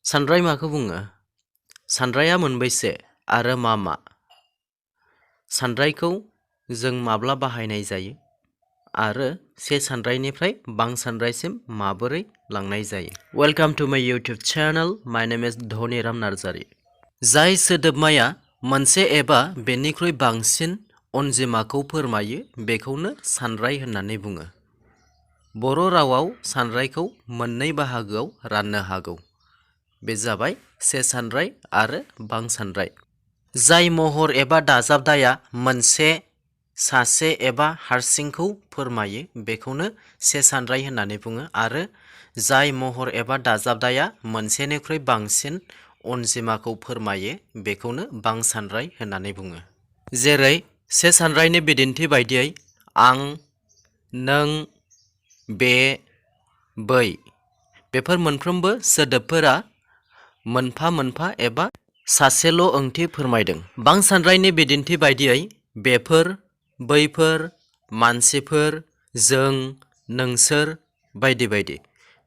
सानराय माखौ बुङो? सानराया मोनबैसे आरो मा मा? सानरायखौ जों माब्ला बाहायनाय जायो आरो से सानरायनिफ्राय बां सानरायसिम माबोरै लांनाय जायो? वेलकाम टू माय यूट्यूब चैनल। माय नेम इज धोनी नार्जारी। जाय सोदोबमाया मोनसे एबा बेनिख्रुइ बांसिन अनजिमाखौ फोरमायो बेखौनो सानराय होननानै बुङो। बर' रावाव सानरायखौ मोननै बाहागोआव राननो हागौ। बे जाबाय से सानराय आरो बां सानराय। जाय महर एबा दाजाबदाया मोनसे, सासे एबा हारसिंखौ फोरमायो बेखौनो से सानराय होननानै बुङो आरो जाय महर एबा दाजाबदाया मोनसेनिख्रुइ बांसिन अनजिमाखौ फोरमायो बेखौनो बां सानराय होननानै बुङो। जेरै से सानरायनि बिदिन्थि बायदियै आं, नों, बे, बै बेफोर मोनफ्रोमबो सोदोबफोरा मोनफा मोनफा एबा सासेल' ओंथि फोरमायदों। बां सानरायनि बिदिन्थि बायदियै बेफोर, बैफोर, मानसिफोर, जों, नोंसोर बायदि बायदि।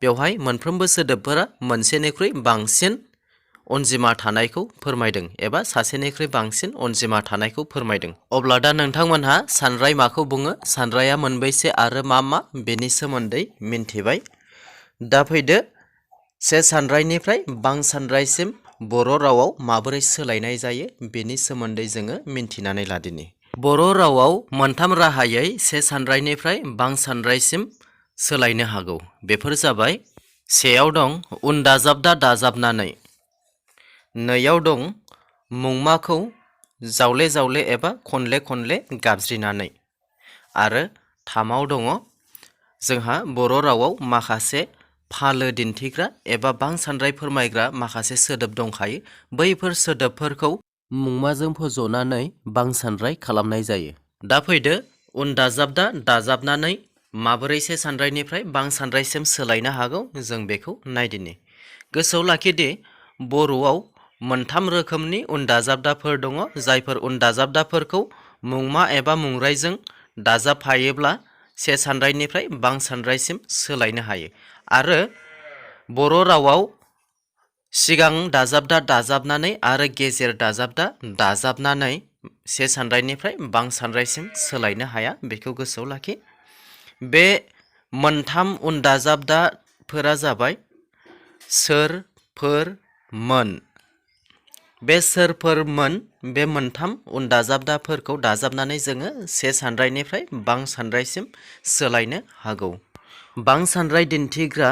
बेवहाय मोनफ्रोमबो सोदोबफोरा मोनसेनिख्रुइ बांसिन अनजिमा थानायखौ फोरमायदों एबा सासेनिख्रुइ बांसिन अनजिमा थानायखौ फोरमायदों। अब्ला दा नोंथांमोनहा सानराय माखौ बुङो, सानराया मोनबैसे आरो मा मा बेनि सोमोन्दै मिन्थिबाय। दा फैदो से सानरायनिफ्राय बां सानरायसिम बर' रावाव माबोरै सोलायनाय जायो बेनि सोमोन्दै जोङो मिन्थिनानै लादिनि। बर' रावाव मोनथाम राहायै से सानरायनिफ्राय बां सानरायसिम सोलायनो हागौ। बेफोर जाबाय, सेयाव दं उन दाजाबदा दाजाबनानै, नैयाव दं मुंमाखौ जावले जावले एबा खनले खनले गाबज्रिनानै, आरो थामाव दङ जोंहा बर' रावाव माखासे फालो दिन्थिग्रा एबा बां सानराय फोरमायग्रा माखासे सोदोब दंखायो। बैफोर सोदोबफोरखौ मुंमाजों फज'नानै बां सानराय खालामनाय जायो। दा फैदो उन दाजाबदा दाजाबनानै माबोरै से सानरायनिफ्राय बां सानरायसिम सोलायनो हागौ जों बेखौ नायदिनि। गोसोआव लाखिदि बर'आव मोनथाम रोखोमनि उन दाजाबदाफोर दङ। जायफोर उन दाजाबदाफोरखौ मुंमा एबा मुंरायजों दाजाबफायोब्ला से सानरायनिफ्राय बां सानरायसिम सोलायनो हायो आरो बर' रावाव सिगां दाजाबदा दाजाबनानै आरो गेजेर दाजाबदा दाजाबनानै से सानरायनिफ्राय बां सानरायसिम सोलायनो हाया, बेखौ गोसोआव लाखि। बे मोनथाम उन दाजाबदाफोरा जाबाय सोर, फोर, मोन। बे सोर, फोर, मोन बे मोनथाम उन दाजाबदाफोरखौ दाजाबनानै जोङो से सानरायनिफ्राय बां सानरायसिम सोलायनो हागौ। बां सानराय दिन्थिग्रा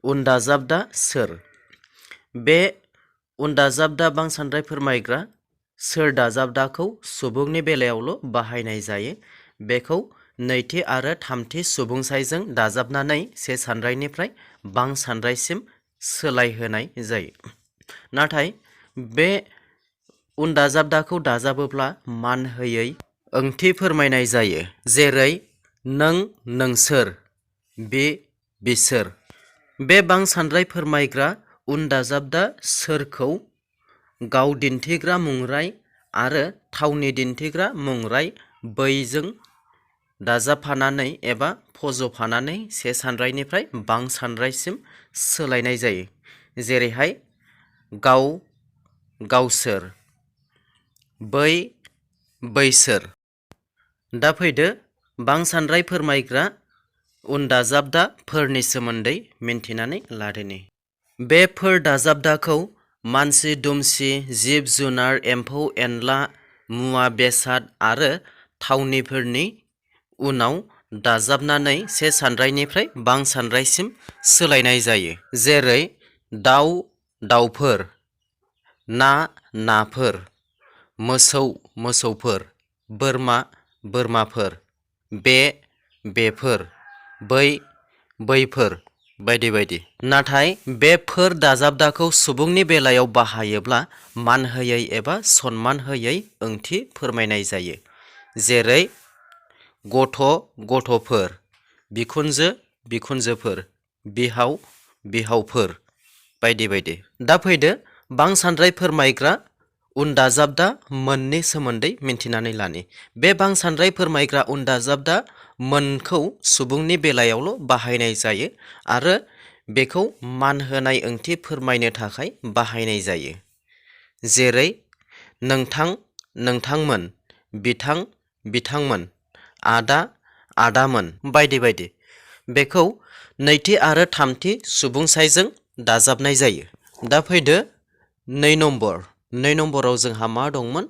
उन दाजाबदा सोर। बे उन दाजाबदा बां सानराय फोरमायग्रा सोर दाजाबदाखौ सुबुंनि बेलायावल' बाहायनाय जायो। बेखौ नैथि आरो थामथि सुबुंसायजों दाजाबनानै से सानरायनिफ्राय बां सानरायसिम सोलायहोनाय जायो। नाथाय बे उन दाजाबदाखौ दाजाबोब्ला मान होयै ओंथि फोरमायनाय जायो। जेरै नों, नोंसोर, बे, बिसोर। बे बां सानराय फोरमायग्रा उन दाजाबदा सोरखौ गाव दिन्थिग्रा मुंराय आरो थावनि दिन्थिग्रा मुंराय बैजों दाजाबफानानै एबा फज'फानानै से सानरायनिफ्राय बां सानरायसिम सोलायनाय जायो। जेरैहाय गाव, गावसोर, बै, बैसोर। दा फैदो बां सानराय फोरमायग्रा उन दाजाबदाफोरनि सोमोन्दै मिन्थिनानै लादोनि। बे फोर दाजाबदाखौ मानसि दुमसि, जिब जुनार, एम्फौ एनला, मुवा बेसाद आरो थावनिफोरनि उनाव दाजाबनानै से सानरायनिफ्राय बां सानरायसिम सोलायनाय जायो। जेरै दाउ, दाउफोर, ना, नाफोर, मोसौ, मोसौफोर, बोरमा, बोरमाफोर, बे, बेफोर, बै, बैफोर बायदि बायदि। नाथाय बे फोर दाजाबदाखौ सुबुंनि बेलायाव बाहायोब्ला मान होयै एबा सनमान होयै ओंथि फोरमायनाय जायो। जेरै गथ', गथ'फोर, बिखुनजो, बिखुनजोफोर, बिहाव, बिहावफोर बायदि बायदि। दा फैदो बां सानराय फोरमायग्रा उन दाजाबदा मोननि सोमोन्दै मिन्थिनानै लानि। बे बां सानराय फोरमायग्रा उन दाजाबदा मोनखौ सुबुंनि बेलायावल' बाहायनाय जायो आरो बेखौ मान होनाय ओंथि फोरमायनो थाखाय बाहायनाय जायो। जेरै नोंथां, नोंथांमोन, बिथां, बिथांमोन, आदा, आदामोन बायदि बायदि। बेखौ नैथि आरो थामथि सुबुंसायजों दाजाबनाय जायो। दा फैदो 2 नम्बर। 2 नम्बराव जोंहा मा दंमोन?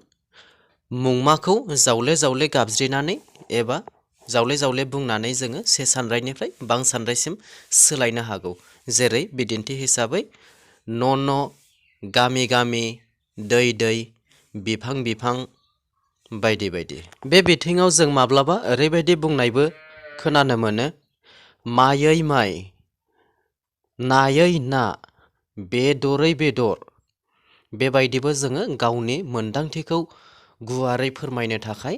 मुंमाखौ जावले जावले गाबज्रिनानै एबा जावले जावले बुंनानै जोङो से सानरायनिफ्राय बां सानरायसिम सोलायनो हागौ। जेरै बिदिन्थि हिसाबै न' न', गामि गामि, दै दै, बिफां बिफां बायदि बायदि। बे बिथिङाव जों माब्लाबा ओरैबायदि बुंनायबो खोनानो मोनो, मायै माइ, नायै ना, बेदरै बेदर। बेबायदिबो जोङो गावनि मोनदांथिखौ गुवारै फोरमायनो थाखाय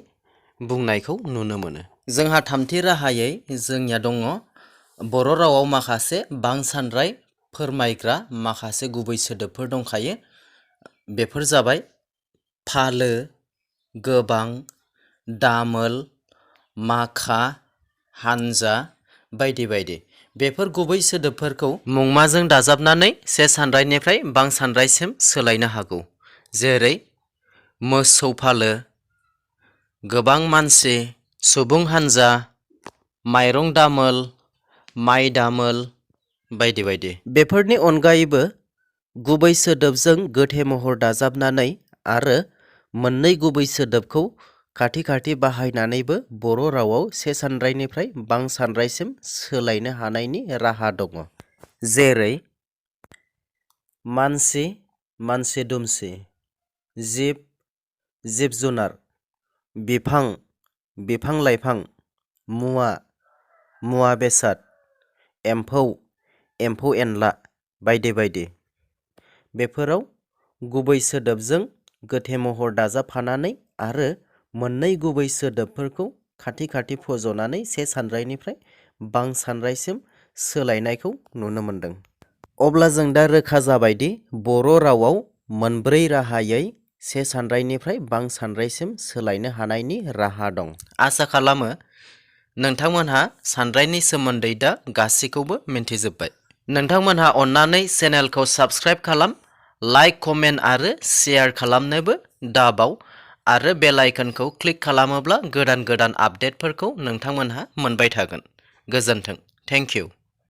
बुंनायखौ नुनो मोनो। जोंहा थामथि राहायै जोंनिया दङ बर' रावाव माखासे बांसानराय फोरमायग्रा माखासे गुबै सोदोबफोर दंखायो। बेफोर जाबाय फालो, गोबां, दामोल, माखा, हानजा बायदि बायदि। बेफोर गुबै सोदोबफोरखौ मुंमाजों दाजाबनानै से सानरायनिफ्राय बां सानरायसिम सोलायनो हागौ। जेरै मोसौ फालो, गोबां मानसि, सुबुं हानजा, माइरं दामोल, माइ दामोल बायदि बायदि। बेफोरनि अनगायैबो गुबै सोदोबजों गोथे महर दाजाबनानै आरो मोननै गुबै सोदोबखौ खाथि खाथि बाहायनानैबो बर' रावाव से सानरायनिफ्राय बां सानरायसिम सोलायनो हानायनि राहा दङ। जेरै मानसि, मानसि दुमसि, जिब, जिब जुनार, बिफां, बिफां लाइफां, मुवा, मुवा बेसाद, एम्फौ, एम्फौ एनला बायदि बायदि। बेफोराव गुबै सोदोबजों गोथे महर दाजाबफानानै आरो मोननै गुबै सोदोबफोरखौ खाथि खाथि फज'नानै से सानरायनिफ्राय बां सानरायसिम सोलायनायखौ नुनो मोनदों। अब्ला जों दा रोखा जाबायदि बर' रावाव मोनब्रै राहायै से सानरायनिफ्राय बां सानरायसिम सोलायनो हानायनि राहा दं। आसा खालामो नोंथांमोनहा सानरायनि सोमोन्दै दा गासैखौबो मिन्थिजोब्बाय। नोंथांमोनहा अन्नानै चेनेलखौ साबस्क्राइब खालाम, लाइक, कमेन्ट आरो शेयार खालामनोबो दाबाव आरो बेल आइकनखौ क्लिक खालामोब्ला गोदान गोदान आपडेटफोरखौ नोंथांमोनहा मोनबाय थागोन। गोजोन्थों। Thank you.